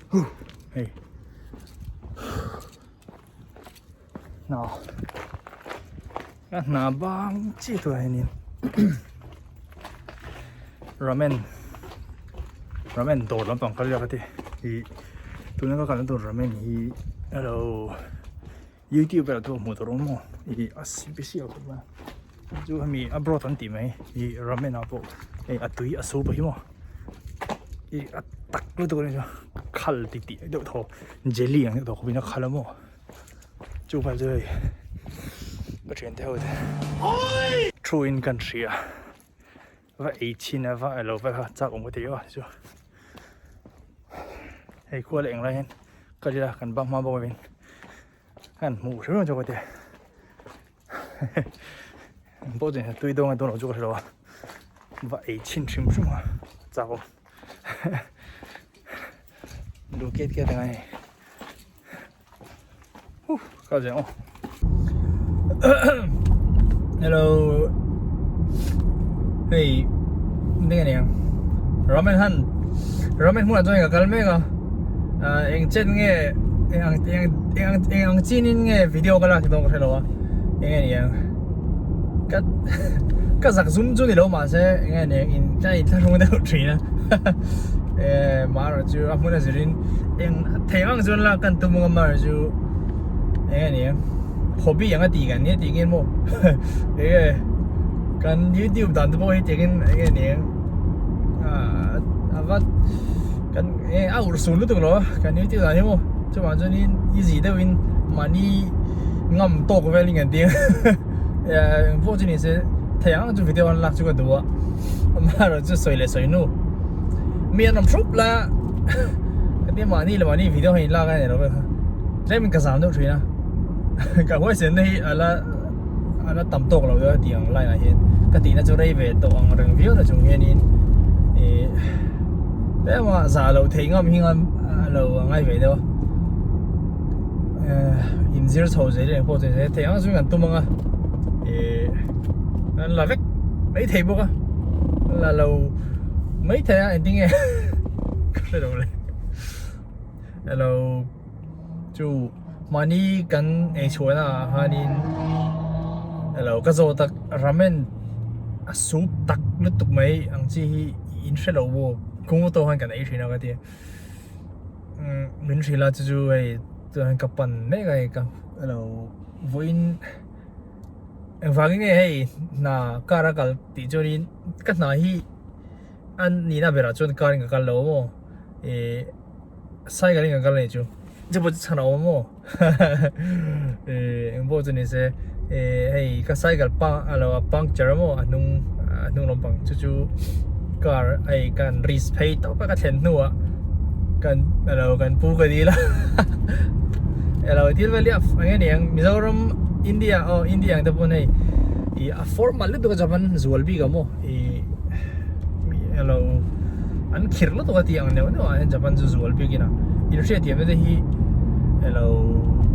Hei hna a hna bang chiah turah hianin ramen ramen dawr lampang kal ila ka ti ih tuna ka kalna tur ramen hi alo youtube velah te pawh hmuh tur a awm maw ih a special khawp mai a chu hemi a broth an tih mai ih ramen ah pawh hei a tui a soup a hi maw ih a tak lutuk a ni chu khal ti tih deuh thaw jelly ang deuh thaw khawpin a khal a maw chu vel chu hei ka thiante ho te thu in kan hria va ei chhin a va alo vel kha chak awm ka ti a chu hei khua leh englai hian kal ila kan bang hma bawk avin kan hmuh hrim hrim chu ka ti ang pawh chuan tui dawn nge dawn lo chu ka hre lo a va ei chhin hrim hrim a chak awm duh ket ket ang a hei Kal zel aw Hello Hei Ding ani ang Ramen han Ramen hmunah chuan ka kal mek a Eng chen nge Eng ang eng eng eng ang chin in nge video ka lak dawn ka hre lo a Eng ani ang Ka ka zak zum chu ni lo mahse eng ani ang in ka inthlahrung deuh thin a Eh marawh chu a hmun a zirin Eng thei ang chuan lak kan tum ang a mar chu eng a ni ang hobby ang a tih kan nia tih nge maw eng nge kan youtube dan te pawh hi tiangin eng nge ni ang ah a va kan eng a urh sun lutuk lo a kan youtube dan hi maw chuvang chuanin easy deuhin mahni ngam tawk velin kan ti a eng pawh chu ni se thei ang chu video an lak chu ka duh a amaherawhchu sawi leh sawi hnu mi an awm hrup la Heti mahni leh mahni video hi inlak a ni lo vel kha tlemin ka zam deuh thin a ka huaisen na hi ala ala tam tawk lo deuh a tiang line ah hian ka tihna chu rei ve tawh ang reng viau na chung hianin ih tlema zah loh theih ngam hi ngam a lo ngai ve deuh a eh inzir chho zel eng pawh chu ni se theih ang chu kan tum ang a ih kan la vek maithei bawk a la lo maithei a engtin nge. Ka hre lo le hello chu mahni kan ei chhuahna ah khanin hello ka zawh tak ramen a soup tak lutuk mai ang chi hi in hre lo maw kawng tawh khan kan ei thin a ka ti a umm min hrilh a chu chu hei chuan ka pan mek a hei ka hello vawiin engvangin nge hei hna car a kal tih chuanin ka hna hi. A nihna berah chuan car in ka kal lo maw ih cycle in ka kal a nih chu chu pawh chu chhan a awm maw ih eng pawh chu ni se ih hei ka cycle pa a lo a puncture a maw a hnung a hnung lampang chu chu car hei kan risk phei tawp a ka thlen hnuah kan a lo kan pu ka dil a elo thil vel hi a eng nge ni ang Mizoram India aw India ang te pawn hei ih a formal lutuk a chuan zual bik ang maw. Ih elo an khirh lutuk a tih ang neuh neuh ah hian Japan chu zual bik in a inhriat thiam na te hi elo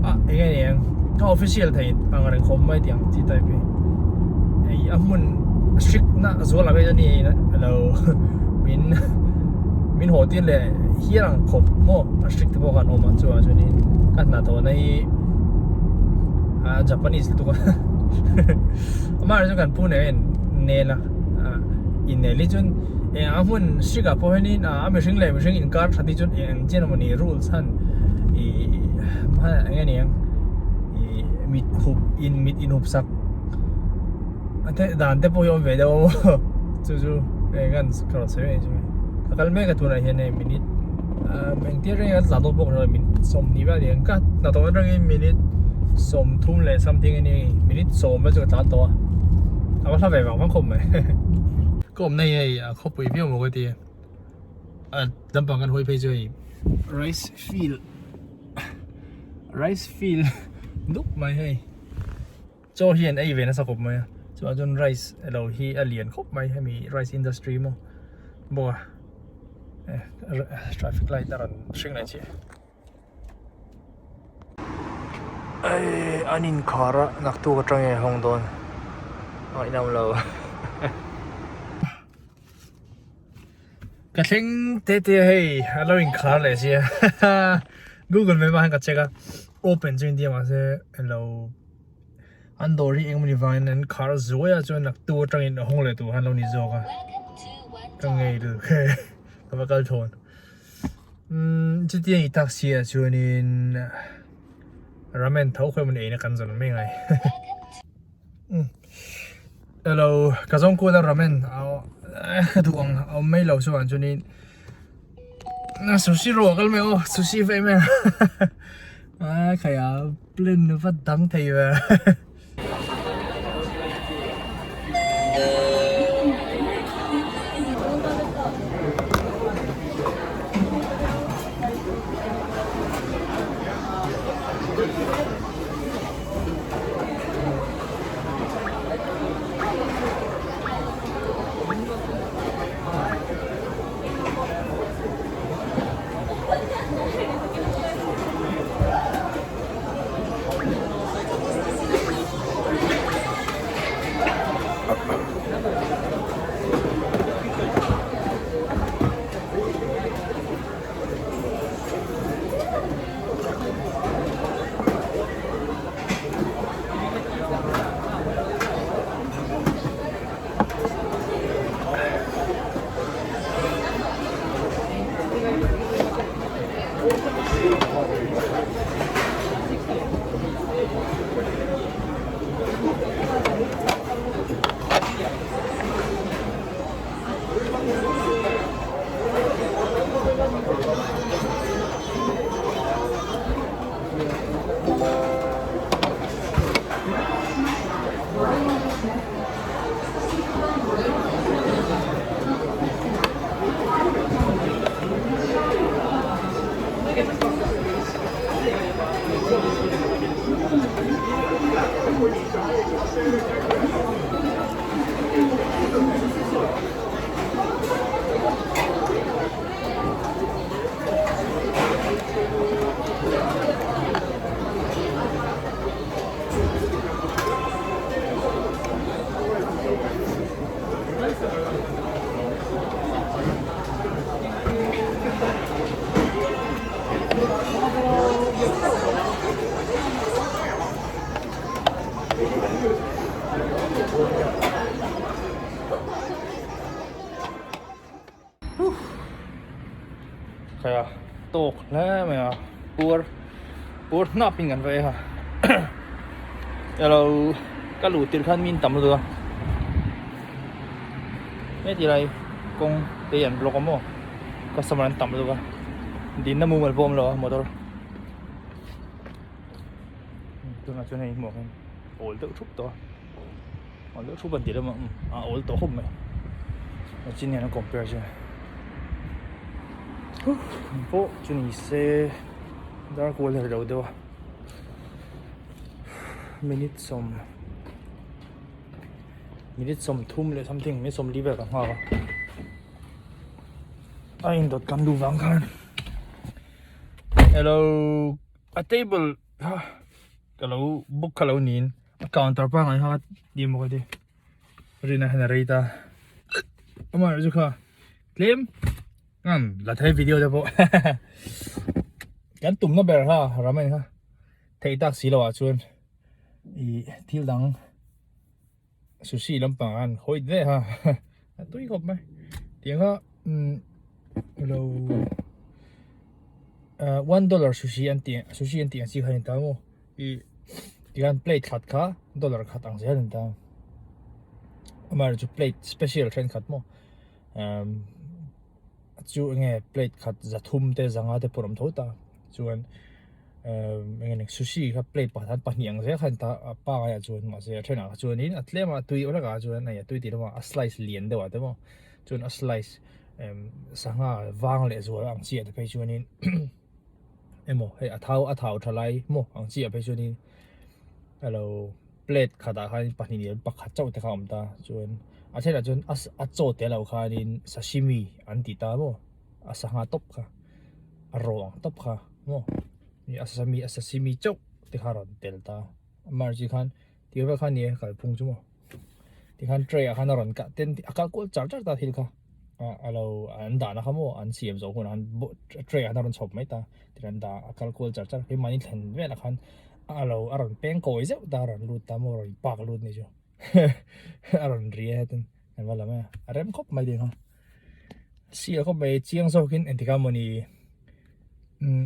ah eng nge ni ang a official thei ang reng khawp mai tih ang chi type hi hei a hmun strict na zual ah phei chuan elo min min haw tir leh hial ang khawp maw a strict te pawh khan awm a chuvang chuanin ka hnathawh na hi a Japanese lutuk a amaherawhchu kan pu nen a in nel a ah innel hi chuan eng a hmun hrik ah pawh hianin ah a mihring leh mihring inkar that hi chuan eng ang chian emawni rules han ih eng nge ni ang ih mit hup in mit inhup sak a te dan te pawh hi a awm ve deuh a maw chu chu hei kan ka rawn sawi mai chu ka kal mek a tunah hian hei minute ah engtir reng a tla dawn bawk lo minute 20 vel a ni ang ka hnathawh atangin minute 30 leh something a ni minute 10 vel chu ka tlan tawh a a va hla ve vang vang khawp mai ka awmna hi hei a khawpui viau maw ka ti a lampang kan hawi phei chu hei rice field rice field dup mai hei. Chaw hi an ei ve nasa khawp mai a chuan chuan rice elo hi a lian khawp mai hemi rice industry maw bawk a eh traffic light a rawn hring leh chiah ei an inkhar a naktuk atang nge hawng dawn a inawm lo. Ka thleng te te a hei a lo inkhar leh sia Google Map ah hian ka check a open chu intia mahse alo an dawr hi engmawni vangin an khar zuai a chuan naktu atangin a hawng leh tur khan lo ni zawk a ka ngei lutuk he ka va kal thawn umm chutia i tak si ah chuanin ramen tho khawi emawni eina kan zawn mai ngai. Hello ka zawng kual a ramen ka duh ang a awm mai lo chuan chuanin sushi rawh kal mai aw sushi vei mai a khaia plan vat dang thei ve. Khaia tawk hle mai a puar puar hnap in kan va e ha elo ka luh tirh khan min tam lutuk a heti lai kawng te hi an block a maw customer an tam lutuk a dinna mumal pawh a awm lo a motor tunah chuan hei hmuh ang hian awl deuh thup tawh a. Aw deuh thup an ti deuh a a awl tawh khawp mai a chin hian a compare chu pawh chu ni se dar kual her lo deuh a minute sawm minute sawmthum leh something minute sawmli vel ka nghak a a indawt kan duh vang khan hello a table kha ka lo book kha lo niin. A counter pangai kha ti maw ka ti rina hian a rei ta amah erawh chu kha tlem um la thei video te pawh kan tumna ber kha ramen kha theih tak si loh ah chuan ih thil dang sushi lampang an hawi ve ha a tui khawp mai tiang kha um lo one dollar sushi an tih sushi an tih ang chi kha a ni ta maw. Ih tihian plate khat kha dollar khat ang zel a ni ta amaherawh chu plate special thenkhat maw emm chu enge plate khat za thum te zanga te pawh a awm tho ta chuan emm enge ni sushi kha plate pakhat ah pahnih ang zel kha a ni ta a pangai ah chuan mahse a thenah kha chuanin a tlem a tui awlak ah chuan hei a tui tih lamah a slice lian deuh ah te maw chuan a slice emm sangha vang leh zual ang chiah te phei chuanin. Emaw hei a thau a thau tha lai maw ang chiah phei chuanin alo plate khatah khan pahnih leh pakhat chauh te kha a awm ta chuan a thenah chuan a a chaw tel loh khanin sashimi an ti ta maw a sangha tawp kha a raw ang tawp kha maw a sashimi a sashimi chauh te kha a rawn tel ta amaherawhchu khan tih vel kha a ni a kalphung chu maw tikhan tray ah khan a rawn kah ten a kal kual char char ta thil kha. A lo an dahna kha maw an siam zawh hunah khan tray ah khan a rawn chhawp mai ta tichuan an dah a kal kual char char keimahni thlen velah khan a lo a rawn peng kawi zeuh ta a rawn lut ta maw a rawn park lut ni chu a rawn ri a hetin an va la mai a a rem khawp mai ding kha sial khawp mai chiang zawkin engtikah mawni umm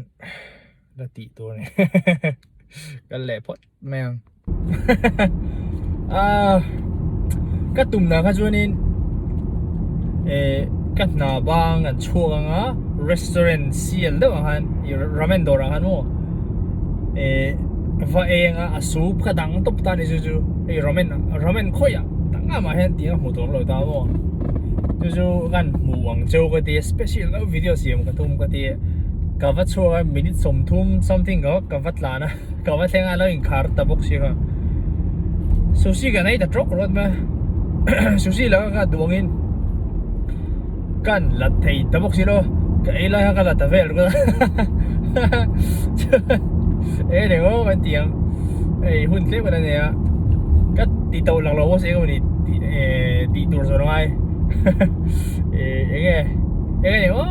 la tih tur a ni kal leh phawt mai ang ah ka tum dan kha chuanin eh ka hna bang an chhuak ang a restaurant sial deuh ang khan ih ramen dawr ah khan maw eh va eng a a soup kha dang tawp ta a ni chu chu hei ramen ramen khawiah tak ngam ah hian tih a hmuh tur awm lo ta maw chu chu kan hmuh ang cheu ka ti a special deuh video siam ka tum ka ti a ka va chhuak a minute 30 something ka va tlan a. Ka va thleng a lo inkhar ta bawk si kha. Sushi kan ei ta trawk rawt mai a. Sushi la ka duangin kan la thei ta bawk si lo. Ka ei lai kha ka la ta vel rawt a. Ei reng aw kan ti ang. Hei hun tlem kan la nei a. Ka ti to lak lo bawk si emaw ni tih tur zawh angai. Enge enge ni aw.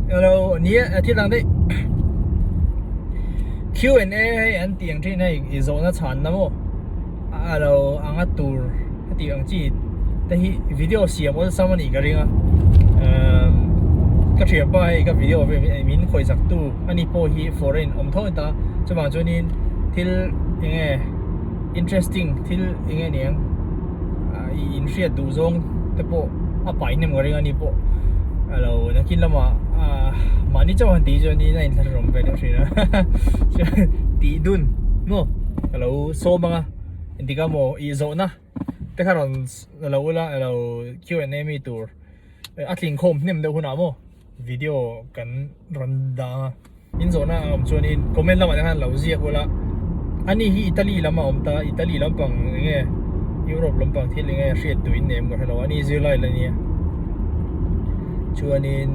Hello, nia a thil dang daih Q and A hei an tih ang thin hei i zawhna chhan na maw a lo anga tur a tih ang chi te hi video siam awlsam a nih ka ring a umm ka thianpa hei ka video min khawih zak tu ani pawh hi foreign awm tho a ni ta chuvang chuanin thil eng nge interesting thil eng nge niang i inhriat duh zawng te pawh a pai hnem ka ring a ni pawh a lo nakin lamah ah mahni chauh han tih chuan in a inthlahrung ve deuh thin a chuan tih dun maw ka lo sawm ang a engtik ah maw ih zawhna te kha rawn lo ula alo Q and A mi tur a tling khawm hnem deuh hunah maw video kan rawn dah ang a. In zawhna a awm chuanin comment lamah te khan lo ziak ula ani hi Italy lam a awm ta Italy lampang enge Europe lampang thil enge hriat duh in nem ka hrelo ani zirlai la nia chuanin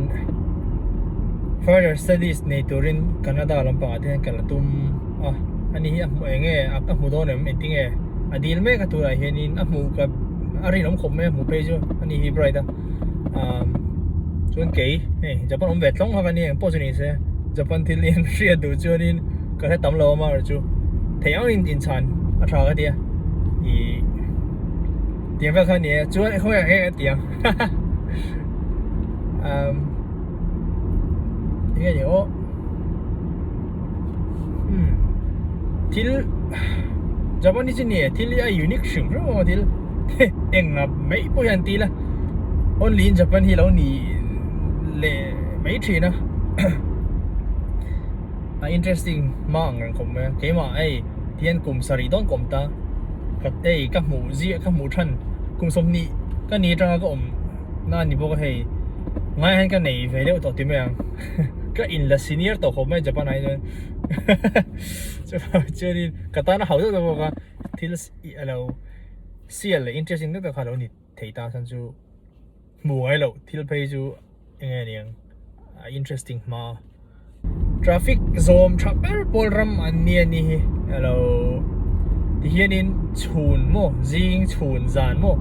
further studies nei turin Canada lampangah te hian kal a tum a ani hi a hmu enge a hmu dawn em engtinge a dil mek a tunah hianin a hmuh ka a rinawm khawp mai a hmuh phei chu ani hi bright a. Um chuan kei hei Japan awm ve tlawng kha ka ni engpawh chu ni se Japan thil hi an hriat duh chuanin ka hre tam lo a mar chu thei ang in inchhan a tha ka tia ih tiang vel kha a ni e chuan khawi ah nge ka ti ang um enge ni aw um thil Japan hi chu ni e thil hi a unique hrim hrim a thil engah mai pawh hian ti ila only in Japan hi lo ni leh mai thin a a interesting hma ang reng khawp mai a keimah hei tihian kum sarih dawn ka awm ta ka hei ka hmuh ziah ka hmuh than kum 20 ka ni atanga ka awm na a ni bawk a hei ngai hian ka nei ve deuh tawh ti mai ang ka in la senior tawh khawp mai Japan ah hi chuan chuanin ka tan a hau deuh deuh bawk a thil a lo sial leh interesting deuh deuh kha a lo ni thei ta chuan chu hmu ngai loh thil phei chu eng nge niang a interesting hma traffic zawm tha ber pawl ram an ni a ni hi a lo ti hianin chhun maw zing chhun zan maw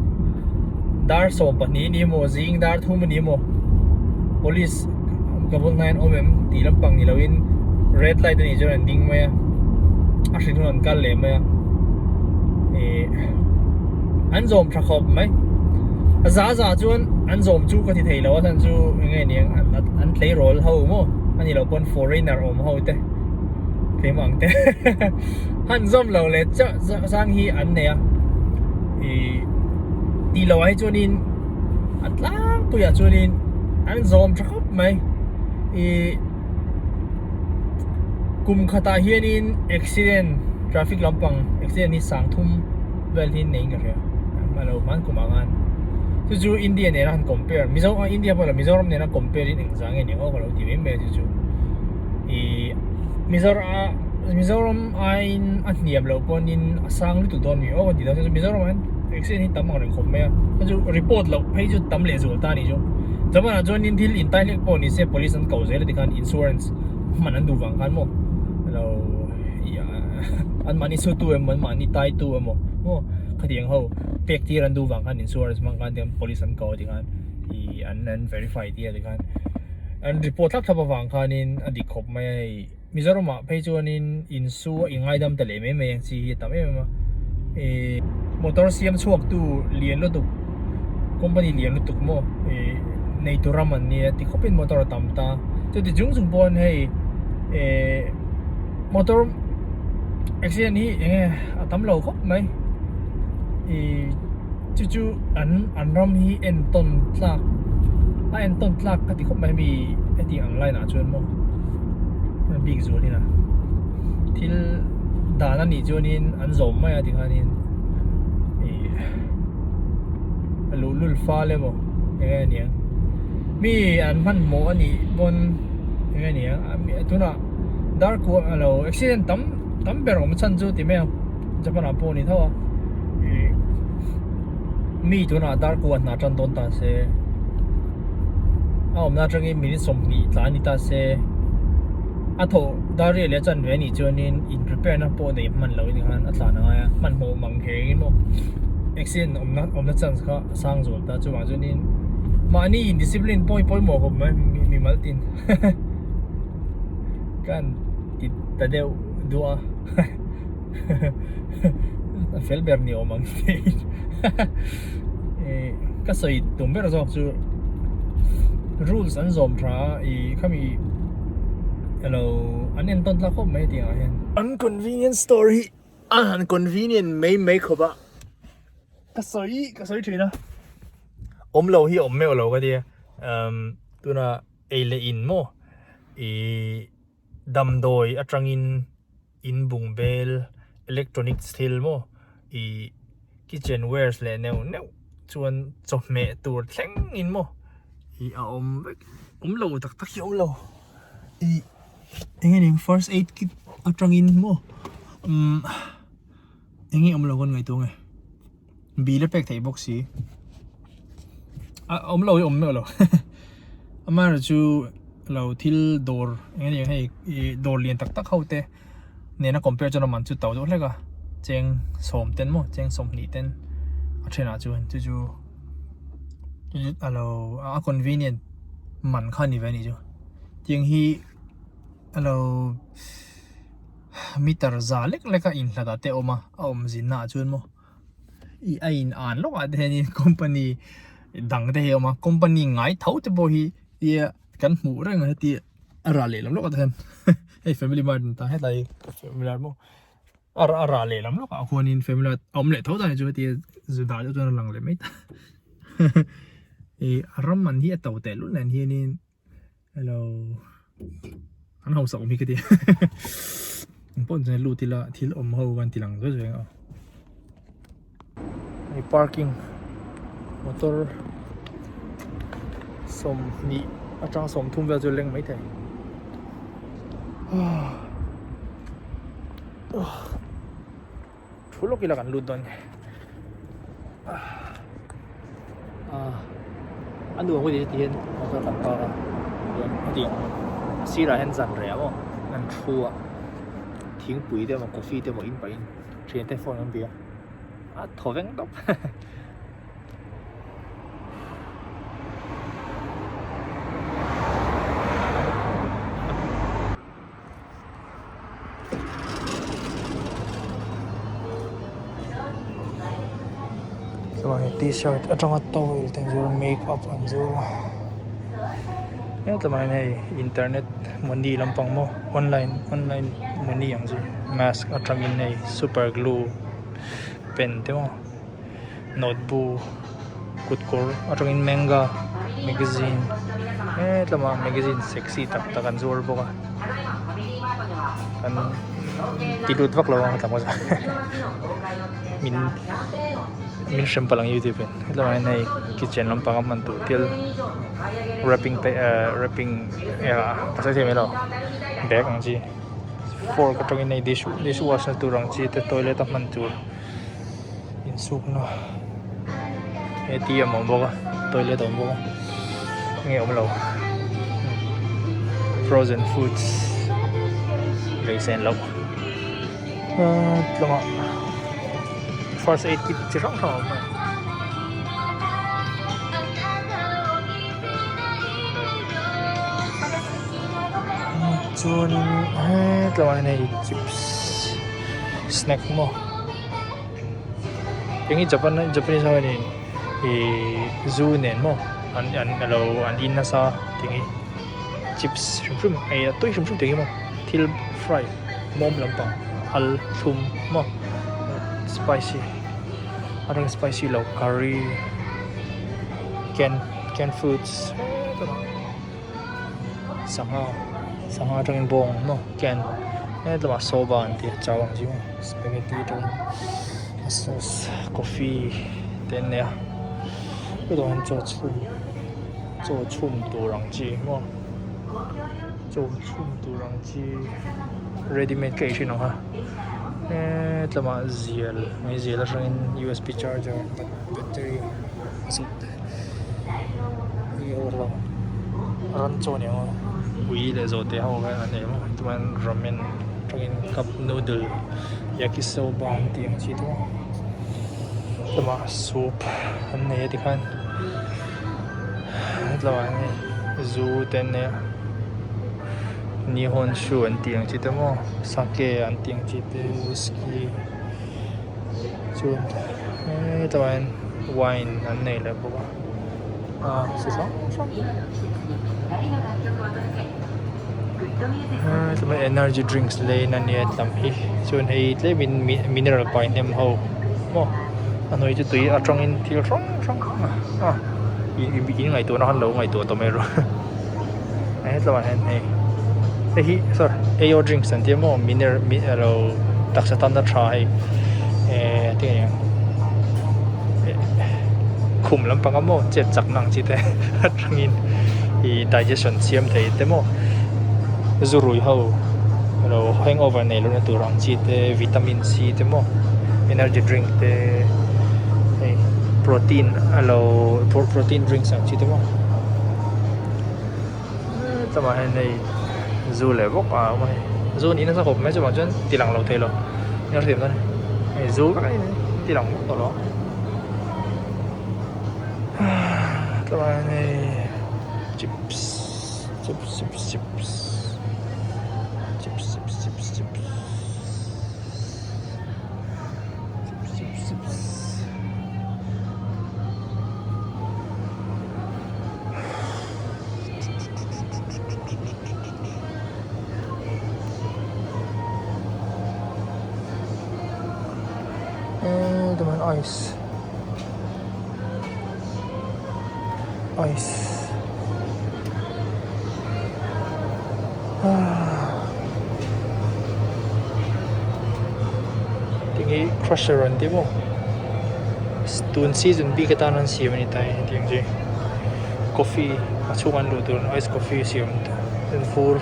dar 12 ni maw zing dar 3 ni maw police ka bul hnaiin awm em tih lampang ni loin red light a nih chuan an ding mai a a hrin hun an kal leh mai a ih an zawm tha khawp mai a za za chuan an zawm chu ka ti thei lo a chhan chu eng nge niang an tleirawl ho maw a nih loh pawn foreigner awm ho te keimah ang te han zawm lo leh chiah zang hi an nei a ih tih loh ah hi chuanin a tlangpuiah chuanin an zawm tha khawp mai ih kum khatah hianin accident traffic lampang accident hi 30 vel hi nei in ka hria a lo hman kum ah khan chu chu India nena han compare Mizo India pawh lo Mizoram nena compare in engzah nge ni ang aw ka lo ti mai mai a chu chu ih Mizoram Mizoram aiin a hniam loh pawhin a sang lutuk dawn mi aw ka ti dawn chuan Mizoram ah hian accident hi tam ang reng khawp mai a chu chu report loh phei chu tam leh zual ta a nih chu Japan ah chuanin thil intai hlek pawh ni se police an ko zel a tikhan insurance hman an duh vang khan maw alo an mahni sutu emaw an mahni taitu emaw maw. khatiang ho pek tir an duh vang khan insurance hmang khan tiang police an ko tikhan ih an an verify tir tikhan an report thlap thlap avang khanin a dik khawp mai a hei Mizoramah phei chuanin insu a ingaidam ta leh mai mai ang chi hi a tam em em a ih motor siam chhuak tu lian lutuk company lian lutuk maw ih neitu ram an nia ti khawpin motor a tam ta chuti chung chung pawhin hei eh motor accident hi eng nge a tam lo khawp mai ih chu chu an an ram hi entawn tlak a entawn tlak ka ti khawp mai hemi heti ang line ah chuan maw a bik zual in a thil dan a nih chuanin an zawm mai a tikhanin ih a luhlul fal emaw eng nge aniang mi an hmanhmawh a nih pawn eng nge aniang tunah dar kuah a lo accident tam tam ber awm chhan chu ti mai ang Japan ah pawh a ni tho a ih mi tunah dar kuah hna tan dawn ta se a awmna atangin minute 20 tla a ni ta se a thawh dar riah leh a chanve a nih chuanin in prepare na pawh nei hman loh in khan a tlan a ngai a hmanhmawh mang kheng in maw accident awmna awmna chance kha a sang zual ta chuvang chuanin mahni in discipline pawh hi pawimawh khawp mai mimal tin. Kan ti ta deuh duah a a fel ber ni awm ang eh ka sawi tum ber zawk chu rules an zawm tha a ih khami alo an entawn tlak khawp mai tih ah hian. An convenience store hi a han convenient mai mai khawp a ka sawi ka sawi thin a awm lo hi awm meuh lo ka tia umm tunah. Ei leh in maw? Ih damdawi atangin in bung bel electronics thil maw? Ih kitchen wares leh neuh neuh chuan chawhmeh tur thleng in maw? Ih a awm vek awm lo tak tak hi a awm lo. Ih eng nge ni first aid kit atangin maw? Umm eng nge awm lo kan ngaihtuah nge? Bill a pek theih bawk si a awm lo hi awm meuh lo amaherawh chu lo thil dawr eng nge hei ih dawr lian tak tak ho te nena compare chuan a man chu to deuh hlek a cheng sawm ten maw cheng sawmhnih ten a thenah chuan chu chu a lo a convenient man kha a ni ve a nih chu tiang hi a lo. Meter za lek lek a inhlat ah te a awm a a awm zinna ah chuan maw ih a in an lawk ah te hianin company dang te hi a awm a company ngai tho te pawh hi tia kan hmuh reng a heti a rah lehlam lawk ah te hian hei family mart an ta hetlai family mart maw a a rah lehlam lawk ah khuanin family mart a awm leh tho ta ni chu heti zu dah deuh chuan a lang leh mai ta ih a ram man hi a to tehlul nen hianin. Hello an hausa awm hi ka ti ang pawh chuan lut ila thil awm ho kan ti lang zui zui ang hei parking motor 20 atang 30 vel chu leng mai thei Thu lawk ila kan lut dawn nge. Ah, a nuam ka ti ti hian motor kan park a chuan heti a sirah hian zan reh a maw an thu a thingpui te emaw coffee te emaw in pahin thian te phone an bia a thaw veng tawp. Chuan hei t-shirt atanga towel te an zuar a make up an zuar a hetlai ah hian hei internet money lampang maw online online money ang chi mask atangin hei super glue pen te maw note bu kut kawr atangin manga magazine hetlama magazine sexy tak tak an zuar bawk a an ti lut vak lo ang hetlama chuan min min hrem palh ang youtube in hetlama hian hei kitchen lampang a hman tur thil wrapping te ehh wrapping ka sawi thei mai lo bag ang chi fork atangin hei dish dish wash na tur ang chi te toilet a hman tur. Insukna atm a awm bawk a toilet a awm bawk a enge awm lo frozen foods lei sen loh ahh tlangah. First aid kit chi hrang hrang a awm a ni. Chuanin hetlaiah hian hei chips snack maw eng hi Japan Japanese ho hianin ihh zu nen maw an an alo an in nasa tih hi chips hrim hrim ei a tui hrim hrim tih hi maw thil fry mawm lampang al thlum maw spicy a rawng spicy lo curry can canned foods sangha sangha atangin bawng maw can hetlaiah soba an tih a chau ang chi maw spaghetti atangin a sauce coffee te an nei a hetah hian chaw chhum chaw chhum tur ang chi maw chaw chhum tur ang chi ready made ka ei thin ang a hetlaiah zial meizial atangin usb charger battery a zawh te. Ran chaw ni ang aw ui leh zawhte ho kha an ei maw chuan ramen atangin cup noodle yakisoba an tih ang chi te pawh lamah soup an nei a tikhan hetlaiah hian hei zu te an nei a nihonshu an tih ang chi te maw sake an tih ang chi te whisky chuan hetah hian wine an nei leh bawk a ah chi hrang hrang hetah energy drinks lane ania tlam hi chuan hei tlemin mineral pai hnem ho maw a hnuai chu tui atangin thil hrang hrang ah in ngaihtuahna khan lo ngaihtuah tawh mai rawh hetlaiah hian hei hei hi sorry A O drinks an tia maw mineral alo taksa tana tha hei eh tinge niang khum lampang a maw chet chak na ang chi te atangin ih digestion siam thei te maw zu rui ho alo hangover nei lohna tur ang chi te vitamin C te maw energy drink te hei protein alo protein drinks ang chi te maw. Hetlamah hian hei zu leh bawk a awm a hei zu niin nasa khawp mai chuvang chuan ti lang lo thei lo eng a hriat dawn hei zu vek a ni ti lang vek tawh lo hetlamah hian hei chips chips chips chips chips chips chips chips chips chips. Ice ice tinge crusher an ti maw tun season bik atan an siam a ni ta hetiang chu coffee a chhungah an luh tur ice coffee siam an vur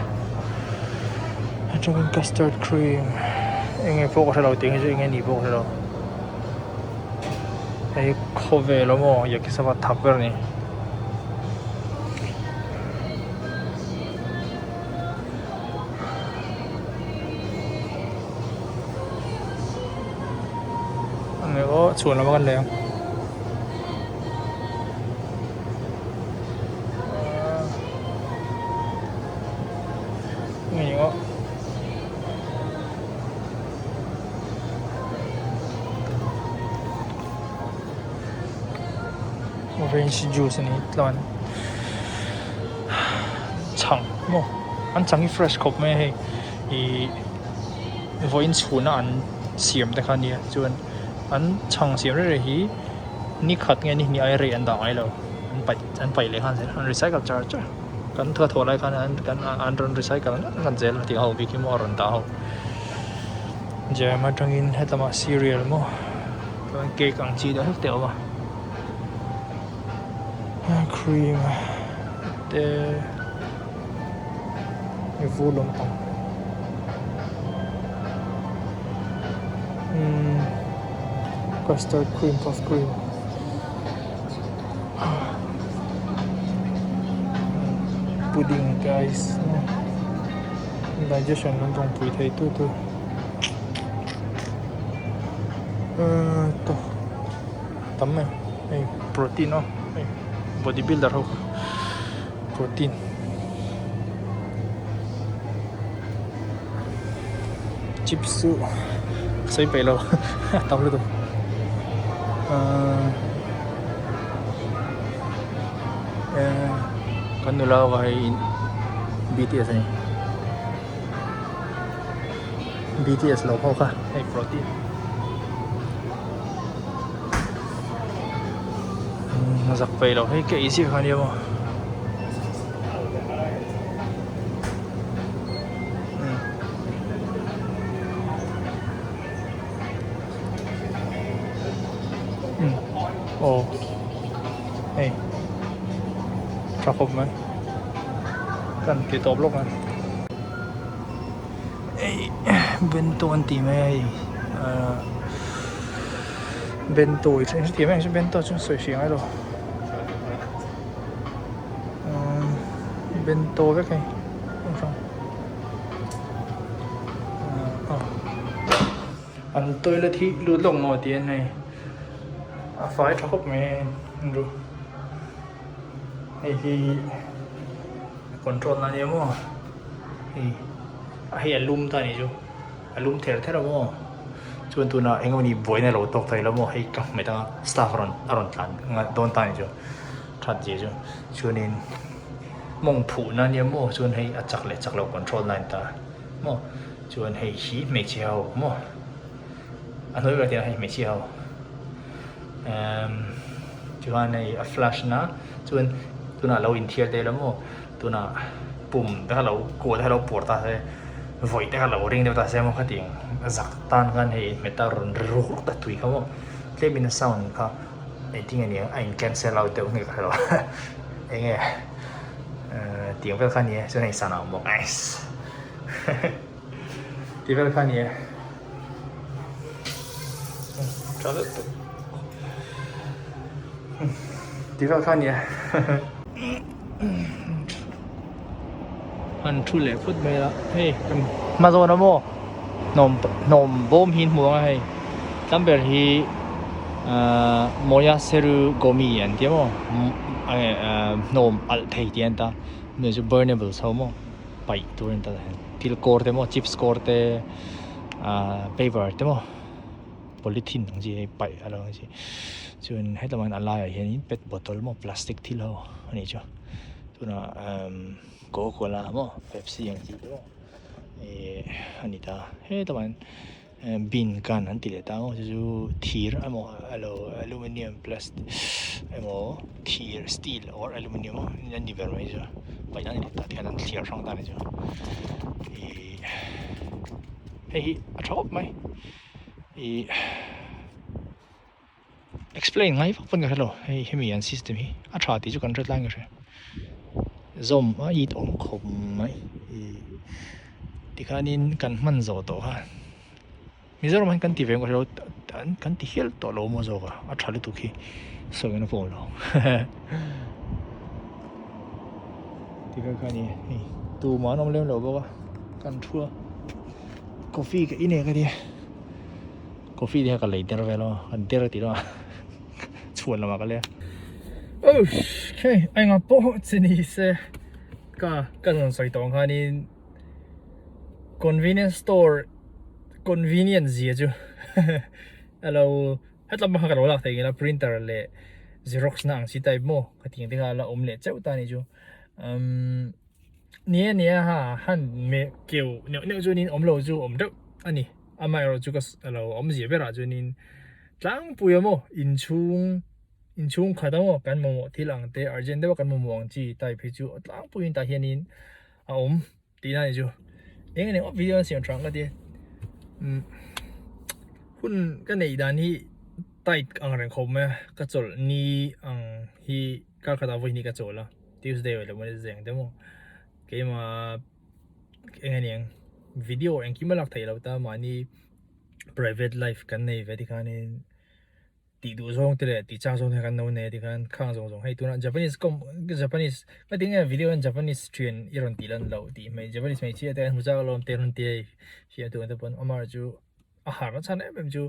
atangin custard cream eng nge pawh ka hrelo tih hi chu eng nge ni pawh ka hrelo hei khawvel a maw yakisoba thak ber a ni. Aw chhuan lam a kan lei ang nge aw orange juice a ni tluan chhang maw an chhang hi fresh khawp mai a hei ihh vawiin chhuna an siam te kha a nia chuan an chhang siam reng reng hi ni khat nge ni hnih aia rei an dah ngai lo an paih an paih leh nghal zel an recycle char char kan thawh thawh lai khan an kan an rawn recycle ngat ngat zel a tih ho bik hi maw a rawn dah ho jam atangin hetlama cereal maw chuan cake ang chi deuh hlek te a awm a cream te. Vur lampang umm custard cream puff cream pudding te ice digestion lampang pui thei tu tur. Tawh tam mai hei protein aw hei body builder ho kha protein chips chu ka sawi peih lo a tam lutuk ahh kan nula ho kha hei B_T_S a ni. BTS lo ho kha hei protein zak peih lo hei ka ei chiah kha nia maw aw hei tha khawp mai kan ti tawp lawk ang. Hei bento an tih mai a hei ahh bento i hre thiam em bento chu sawi hrih angai lo umm bento vek hei an toilet hi lut lawk maw tih an hei a fai tha khawp mai a hei hi control na ania maw. Hei a hei a lum ta a nih chu a lum ther ther a maw chuan tunah eng emawni buaina lo tawk thei lo maw hei ka hmet anga staff a rawn a rawn tlan nghal dawn ta a nih chu that zia chu chuanin mawng phuhna ania maw chuan hei a chak leh chak lo control na a ni ta maw chuan hei hi hmeichhe ho maw a hnuai ber ah hian hei hmeichhia ho emm chuan hei a flash na chuan tunah lo inthiar te la maw. Tunah pum te kha lo kuah te kha lo puar ta se, vawih te kha lo ring deuh ta se maw khatiang zak tan khan hei hmet a rawn ri ruk ruk ta tui kha maw tlemin a sound kha engtin nge niang a in cancel out deuh nge ka hrelo enge tiang vel kha a ni e chuan hei sana a awm bawk nice tih vel kha a ni e tha lutuk tih vel kha a ni e. An thu leh phut mai a hei kan hma zawn a maw hnawm hnawm bawm hi an hmu ang a hei tlam ber hi ahh mawia seru gomi an tia maw hnawm alh thei tih a ni ta hemi chu burnables ho maw paih tur a ni ta thil kawr te maw chips kawr te ahh paper te maw. Polythene ang chi hei paih a lo ang chi chuan hetlai ah hian a laiah hianin pet bottle maw plastic thil ho a nih chu tunah emm coca cola maw pepsi ang chi te maw ihh a ni ta hetlai ah hian bin kan an ti leh ta maw chu chu thir emaw alo aluminium plastic emaw thir steel or aluminium a ni ber mai chu paih nan a ni ta tikhan an thliar hrang ta a ni chu ihh hei hi a tha khawp mai. Ih explain ngai vak pawn ka hre lo hei hemi an system hi a tha tih chu kan hre tlangin ka hria zawm a it awm khawp mai ih tikhanin kan hman zawh tawh kha Mizoram ah hian kan ti ve ang ka hre lo kan ti hial tawh lo maw zawk a a tha lutuk hi sawi na pawh a awm lo tikha kha a ni hei tumah an awm lem lo bawk a kan thu a. Coffee ka in e ka tia coffee te kha ka lei der vel a an der tih lamah chhuan lamah ka lei a okay a engah pawh chi ni se ka ka rawn sawi tawh ang khanin convenience store convenience zia chu alo hetlai pawh kha ka lo lak thei ngei a printer leh xerox na ang chi type maw ka tih ang te kha a la awm leh chauh ta a nih chu umm. Ni a nia ha han meh keuh neuh neuh chuanin awm lo chu awm deuh a ni amaherawh chu ka lo awmzia berah chuanin tlangpui a maw inchhung inchhung khat a maw kan mamawh thil ang te urgent deuh a kan mamawh ang chi type hi chu tlangpuiin tah hianin a awm tihna a ni chu eng eng video an siam tha ang ka ti umm hun ka neih dan hi tight ang reng khawp mai a ka chawlh ni ang hi kar khatah vawi hnih ka chawl a. Tuesday leh Wednesday ang te maw keimah eng a niang video engkim a lak theih loh ta mahni private life kan nei ve tikhanin tih duh zawng te leh tih chak zawng te kan lo nei a tikhan khang zawng zawng hei tunah Japanese kawm Japanese ka ti nge video hian Japanese thian i rawn tih lan loh tih hmei Japanese hmeichhia te an hmu chak alawm te rawn ti hei hriat tur te pawn amaherawhchu a harna chhan em em chu.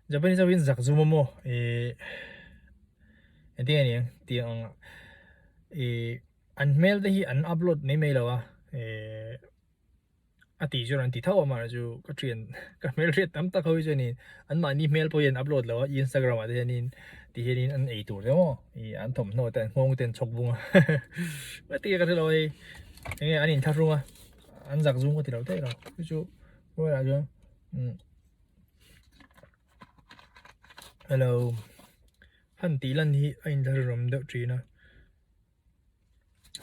Japanese ho in zak zum a maw ih engtin nge niang tih ang ih an hmel te hi an upload mai mai lo a ih a tih chuan an ti tho a amaherawhchu ka thian ka hmel hriat tam tak ho hi chuanin an mahni hmel pawh hi an upload lo a Instagram ah te hianin ti hianin an ei tur te maw ih an thawmhnaw te an nghawng te an chhawk vung a a ti a ka hrelo a hei enge an inthlahrung a an zak zum ka ti lo theih lo chu chu hruaiah chuan umm hello han tih lan hi a inthlahrunawm deuh thin a.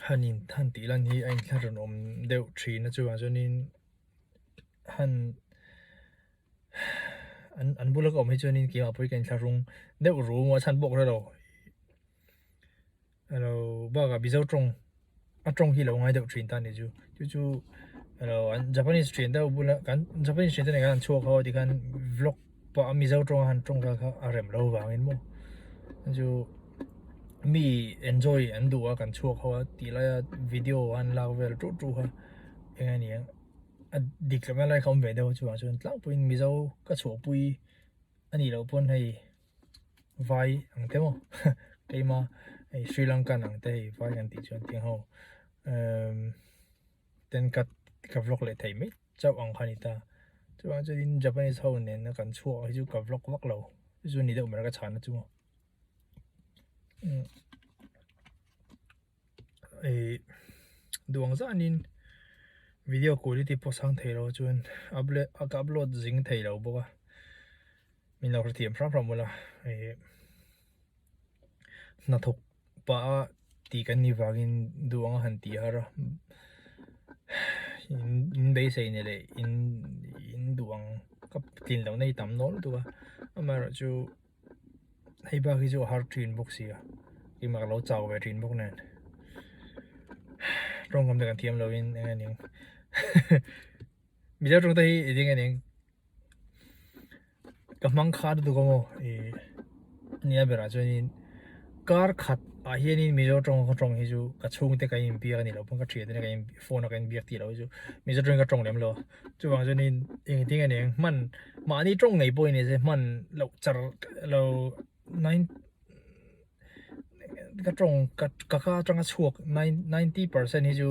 Han in han tih lan hi a inthlahrun awm deuh thin a chuvang chuanin han an an bula ka awm hi chuanin keimah pawh hi ka inthlahrung deuh rum a chhan pawh ka hre lo alo bakah mizo tawng a tawng hi lo ngai deuh thin ta a ni chu chu chu alo an Japanese thian deuh bula kan Japanese thian te nen khan an chhuak ho a tikhan vlog pawh a mizo tawng a han tawng vel kha a rem lo vangin maw chu mi enjoy an duh a kan chhuak ho a tih laia video an lak vel ṭuh ṭuh kha eng a ni ang a dik lohna lai kha awm ve deuh a chuvang chuan tlangpuiin mizo ka chhuahpui a nih loh pawn hei vai ang te maw keima hei Sri Lankan ang te hei vai kan tih chuan tiang ho umm ten ka ka vlog leh thei mai chauh ang kha a ni ta chuvang chuanin Japanese ho nena kan chhuak hi chu ka vlog vak lo chu ni deuh mai ka chhana chu maw ih duh ang zanin video quality pawh sang thei lo chuan ka upload zing thei lo bawk a min lo hrethiam hram hram ula ih hnathawk pah a tih kan nih vangin duh anga han tih har a in beisei ni leh in in duh ang ka tlin lohna hi tam nawlh lutuk a amaherawhchu hei bak hi chu a har thin bawk si a keimah ka lo chau ve thin bawk nen tawngkam te kan thiam lo in eng eng Mizo tawng te hi eng eng ka hmang kha lutuk a maw ih nia berah chuanin kar khat ah hianin Mizo tawng ka tawng hi chu ka chhungte ka inbiak a ni lo pawn ka thiante ka in phone a ka inbiak tih loh hi chu Mizo tawngin ka tawng lem lo a chuvang chuanin engtin nge niang hman mahni tawng ngei pawh ni se hman loh char lo nine ka tawng ka ka ka atanga chhuak ninety percent hi chu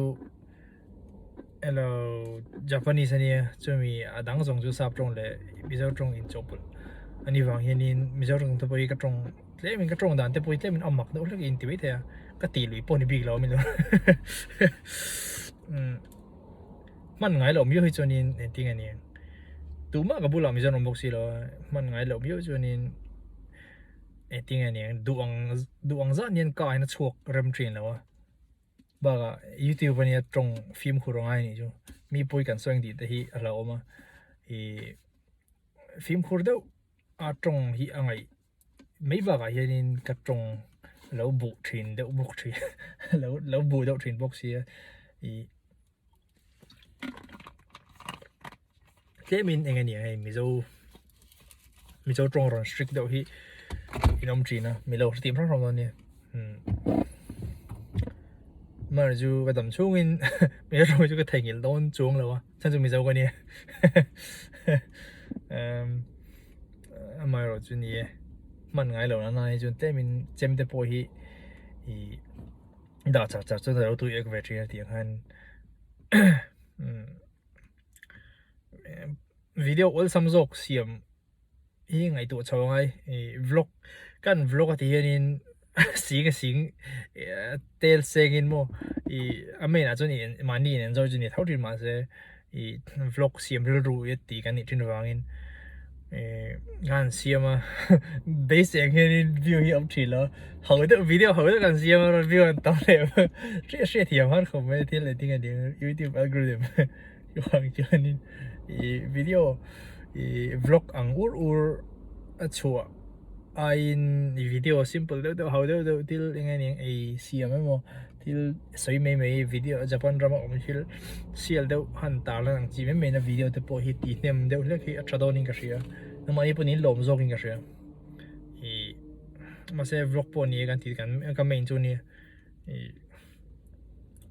elo Japanese ania chumi a dang zawng chu sap tawng leh Mizo tawng inchawhpawlh anih vang hianin Mizo tawng te pawh hi ka tawng tlemin ka tawng dan te pawh hi tlemin a mak deuh hlek in ti mai thei a ka tih lui pawh ni bik lo a milo umm hman ngai loh miau hi chuanin engtin nge niang tumah ka bulah Mizo an awm bawk si lo a hman ngai loh miau chuanin. Engtin nge niang duh ang duh ang zat hian ka hian a chhuak rem thin lo a bakah youtube ania tawng fimkhur a ngai anih chu mi pawi kan sawi ang tih te hi a hlauhawm a ih fimkhur deuh a tawng hi a ngaih mai bakah hianin ka tawng lo buh thin deuh bawk thin lo lo buh deuh thin bawk sia ih. Tlemin eng ania hei Mizo Mizo tawng rawn strict deuh hi in awm thin a milo hre tih hrang hrang dawn ania umm mar chu ka dam chhungin Mizo tawng hi chu ka theihnghilh dawn chuang lo a chhan chu Mizo ka nia umm amaherawh chu ni e hman ngai lo nana hi chuan tlemin chem te pawh hi ih. Dah char char chuan a lo tui ek ve thin a tih ang khan video awlsam zawk siam hi ngaihtuah chho a ngai ih vlog kan vlog a tih hianin sing a sing tel sengin maw ih a main ah chuan ih mahni in enjoy chu ni tho thin mahse ih vlog siam rilru i tih kan nih thin avangin ih ka han siam a beisei ang hianin view hi a awm thin lo a ho deuh video ho deuh kan siam a view an tam leh hriat hriat thiam har khawp mai thil engtin nge nia youtube algorithm vang chuanin ih video ih vlog ang ur ur a chhuah aiin video simple deuh deuh ho deuh deuh thil eng nge nia ei siam emaw. Thil sawi mai mai video Japan rama awm thil sial deuh han tar lan ang chi mai mai na video te pawh hi tih hnem deuh hlek hi a tha dawn in ka hria nangmahni pawh in lawm zawk in ka hria ih mahse vlog pawh ni e kan tih kan ka main chu nia ih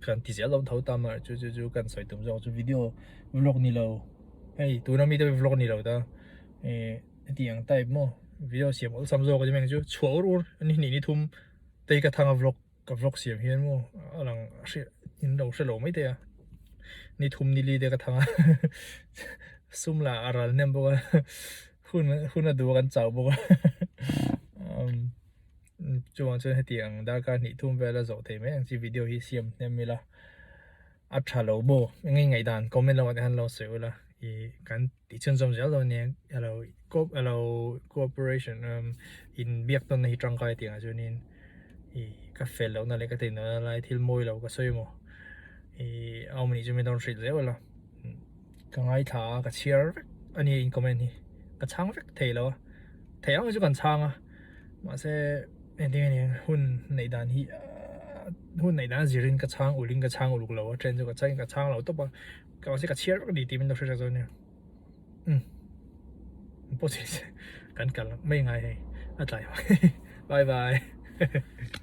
kan ti zel dawn tho ta mar chu chu chu kan sawi tum zawk chu video vlog ni lo hei tuna mi te vlog ni lo ta ih. Hetiang type maw video siam awlsam zawk a ni mai ang chu chhuah ur ur ni hnih ni thum tei ka thang a vlog ka vlog siam hian maw a lang hriat in lo hre lo mai thei a ni thum ni li te ka thang a sum lah a ral hnem bawk a hun hun a duh a kan chau bawk a umm chuvang chuan hetiang darkar hnih thum vel a zawh thei mai ang chi video hi siam hnem ila. A tha lo maw? Eng nge ngaihdan comment lamah te khan lo sawi ula ih kan tih chhunzawm zel dawn nia alo alo cooperation in biak tawnna hi tangkai tih ang chuanin ih ka fel lohna leh ka tih lohna lai thil mawi lo ka sawi maw ih a awm anih chu min rawn hrilh zel ula ka ngaithla a ka chhiar vek a nia in comment hi ka chhang vek thei lo a theih ang chu kan chhang a mahse Engtin nge hun neih dan hi hun neih dan a zirin ka chhang ulh in ka chhang uluk lo a then chu ka chhang in ka chhang lo tawp a ka mahse ka chhiar vek a ni tih min lo hre hrek zawk ania umm pawh kan kal mai ngai hei a tlai bye bye.